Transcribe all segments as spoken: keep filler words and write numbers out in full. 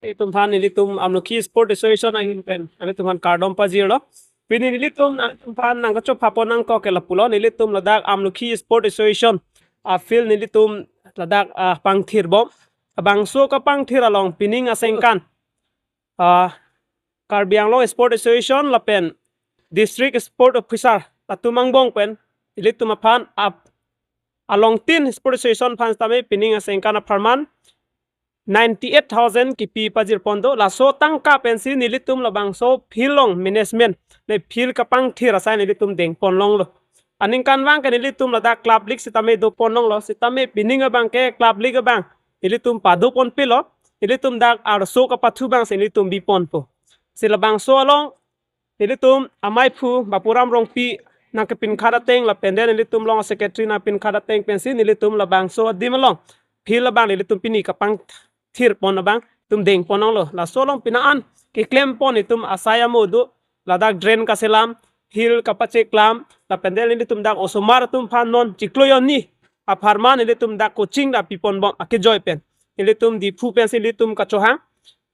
Itum aphan nelitum Amlukhi Sport Association ahin pen nelitum aphan kardom pajirlo. Pini nelitum nangtum aphan nangkachopha pon nangkok ke lapulo, nelitum ladak Amlukhi Sport Association a-field nelitum ladak, ah, pangthirbom. Labangso kapangthir along pining asengkan, ah, Karbi Anglong Sport Association lapen District Sport Officer atum angbong pen nelitum aphan ap alongtin Sport Association aphan sitame pining asengkan apharman ninety-eight thousand kipi pajir pon do. Laso tangka pensi nelitum labangso field along management, ne field kapangthir asai nelitum deng pon longlo. Aningkanvang ke nelitum ladak club league sitame do pon longlo, sitame pining abang ke club league abang nelitum pado ponpilo. Nelitum dak arso kapathu abang si nelitum bi ponpo. Si labangso along nelitum amaiphu Bapuram Rongpi nangkepinkhat ateng lapen den nelitum along secretary nangpinkhat ateng pensi nelitum labangso adim along field abang nelitum pini kapangthir pon abang itum deng pon longlo. Laso along pini an keklem pon itum asai amo do, ladak drain kaselam, field kapacheklam, lapen den nelitum dak osomar atum aphan non chiklo jonni apharman nelitum dak coaching dak pi ponbom akejoi pen. Nelitum Diphu pensi nelitum kachohang.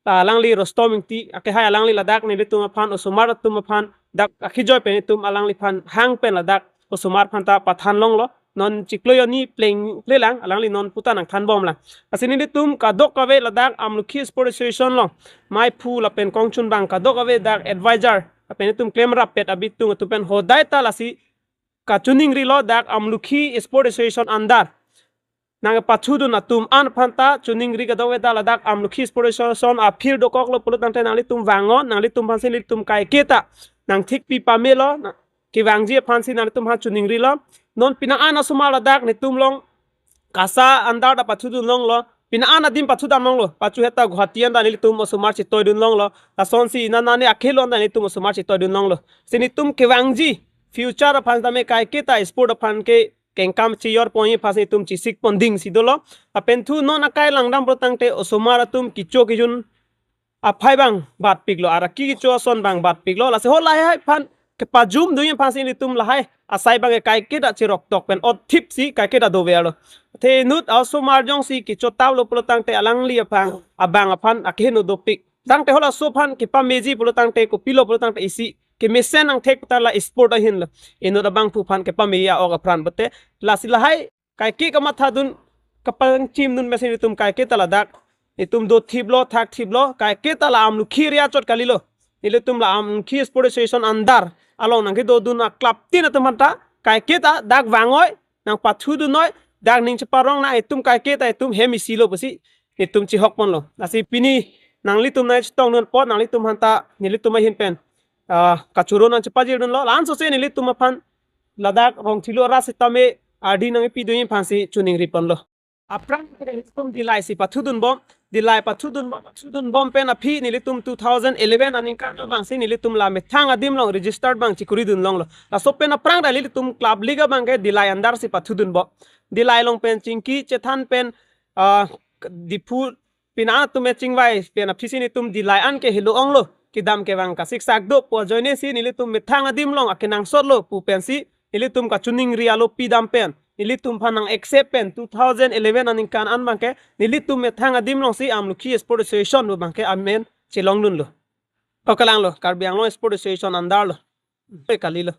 Ta alangli Rostom Ingti, akehai alangli ladak nelitum aphan osomar atum aphan dak akejoi pen itum alangliphan hang pen ladak osomar aphan ta pathan longlo. Non chiklo jonni pleng plelang, alangli non puta nangthanbomlang. Lasi nelitum kadokave ladak Amlukhi Sport Association along maiphu lapen kongchun abang kadokave dak advisor lapen itum klemrappet abitung atum pen hodai ta lasi kachiningrilo dak Amlukhi Sport Association under nangpathudun atum an aphan ta chiningri kadokave ta ladak Amlukhi Sport Association a-field dokoklo pulo tangte nanglitum vangnon, nanglitum aphansi nelitum kaiketa nangthikpi pamelo, na-, kevangji aphansi nanglitum aphan chiningrilo. Non pini an asomar ladak nelitum along KASA under ta pathudun longlo, pini an adim pathudam longlo, pachu heta Guwahati an ta nelitum osomar chitoidun longlo, lasonsi inanani akhelo an ta nelitum osomar chitoidun longlo. Si nelitum kevangji future aphan tame kaiketa sport aphan ke kengkam chijor ponji aphansi itum chisik pon dingsi dolo. Lapen thu non akai langdam pulo tangte osomar atum kecho kejun aphai abang batpiklo, araki kecho ason abang batpiklo. Lasi ho lahai aphan kepajum dunji aphansi nelitum lahai asai abang kaiketa chiroktok pen othipsi kaiketa doverlo. Athe inut osomar jongsi kecho taplo pulo tangte alangli aphan abang aphan akeheno dopik. Tangte halaso aphan kepameji pulo tangte kopilo pulo tangte isi kemesen angthek ta la sport ahinlo. Inut abangphu aphan kepameji a-ok apran bate. Lasi lahai kaike kamathadun kapangchimdun mesen itum kaiketa ladak itum dothiplo, thakthiplo, kaiketa la Amlukhi area chot kalilo. Nelitum la Amlukhi Sport Association under along nangkedodun a-club tin atum aphan ta kaiketa dak vangoi, nangpathudunnoi, dak ning cheparong nang, itum kaiketa itum hem isilo pusi nelitum chihok ponlo. Lasi pini nanglitum nangchetongdun apot nanglitum aphan ta nelitum ahin pen, ah, kachoro nangchepajirdunlo. La-an sose nelitum aphan ladak Rongthilo arat sitame ardi nangpidunji aphansi chiningri ponlo. Aphrang nelitum Dillai si pathudunbom, Dillai pathudunbom, pathudunbom pen aphi nelitum two thousand eleven aningkan abangsi nelitum la methang adim along registered abang chekuridun longlo. Laso pen aphrang ta nelitum club league abang ke Dillai under si pathudunbom. Dillai along pen chingki chethan pen, ah, Diphu pini an atum chingvai pen aphisi nelitum Dillai an ke helo onglo, kedam kevang kasiksak do pu ajoinesi nelitum methang adim along akenangsotlo pu pensi nelitum kachiningri alopi dam pen nelitum aphan nang-accept pen two thousand eleven aningkan an abang ke nelitum methang adim alongsi Amlukhi Sport Association pu abang ke amen chelongdunlo. O kalanglo, Karbi Anglong Sport Association under lo. Pe kalilo.